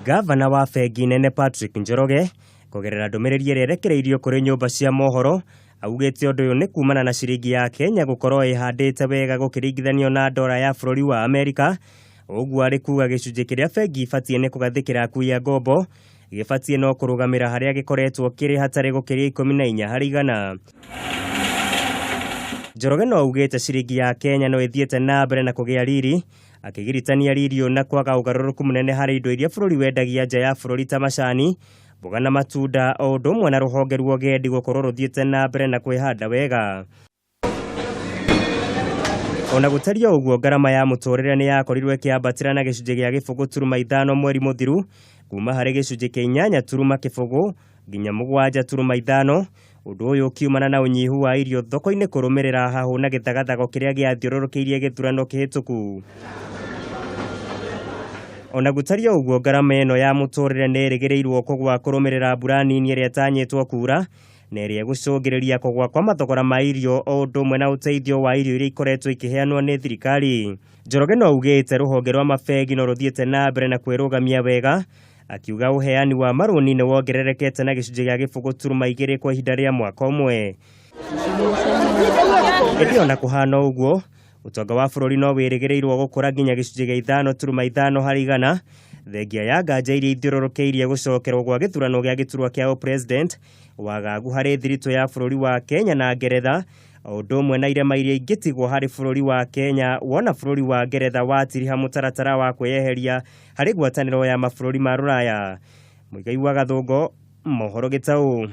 Gavana wa bengi nene Patrick Njoroge kũgerera ndũmĩrĩri ĩrĩa ĩrekereirio kũrĩ nyũmba cia mohoro augĩte ũndũ ũyũ nĩ kumana na ciringi ya Kenya gũkorwo ĩhandĩte wega gũkĩringithanio na ndora ya bũrũri wa Amerika. Ũguo arĩ kuga gĩcunjĩ kĩrĩa bengi ibatiĩ nĩ kũgathĩkĩra akui a ngombo gĩbatiĩ no kũrũgamĩra harĩa gĩkoretwo kĩrĩ hatarĩ gũkĩria 14 harĩ igana. Njoroge no augĩte ciringi ya Kenya no ĩthiĩte na mbere na kũgĩa riri, akĩgiritania riri ũyũ na kwaga ũgarũrũku mũnene harĩ indo iria bũrũri wendagia nja ya bũrũri ta macani, mboga na matunda, o ũndũ ũmwe na rũhonge rwa ũgendi gũkorwo rũthiĩte na mbere na kwĩhanda wega. Ona gũtariĩ ũguo, ngarama ya mũtũrĩre nĩ yakorirwo ĩkĩambatĩra na gĩcunjĩ gĩa 0.5 mweri mũthiru, kuma harĩ gĩcunjĩ kĩa 8.0 nginya 7.5, ũndũ ũyũ ũkiumana na ũnyihu wa irio thoko-inĩ kũrũmĩrĩra hahũ na gĩthagathago kĩrĩa gĩathiũrũrũkĩirie gĩthurano kĩhĩtũku. Ona gũtariĩ ũguo, ngarama ĩno ya mũtũrĩre nĩ ĩrĩgĩrĩirwo kũgwa kũrũmĩrĩra mbura nini ĩrĩa ĩtanyĩtwo kura na ĩrĩa ĩgũcũngĩrĩria kũgwa kwa mathogora ma irio o ũndũ ũmwe na ũteithio wa irio iria ikoretwo ikĩheanwo nĩ thirikari. Njoroge no augĩte rũhonge rwa mabengi no rũthiĩte na mbere na kwĩrũgamia wega, akiuga ũheani wa marũni nĩ wongererekete na gĩcunjĩ gĩa 0.2 kwa ihinda rĩa mwaka ũmwe. Ĩndĩ ona kũhana ũguo, ũtonga wa bũrũri no wĩrĩgĩrĩirwo gũkũra nginya gĩcunjĩ gĩa 5.5 harĩ igana, thengia ya nganja iria ithiũrũrũkĩirie gũcokerwo gwa gĩthurano gĩa gĩturwa kĩa ũpresident, wagagu harĩ thiritũ ya bũrũri wa Kenya na Ngeretha, o ũndũ ũmwe na irema iria ingĩtigwo harĩ bũrũri wa Kenya wona bũrũri wa Ngeretha watiriha mũtaratara wa kwĩyeheria harĩ ngwatanĩro ya mabũrũri ma Rũraya. Mũigai wa Gathũngo, Mohoro Gĩtaũ.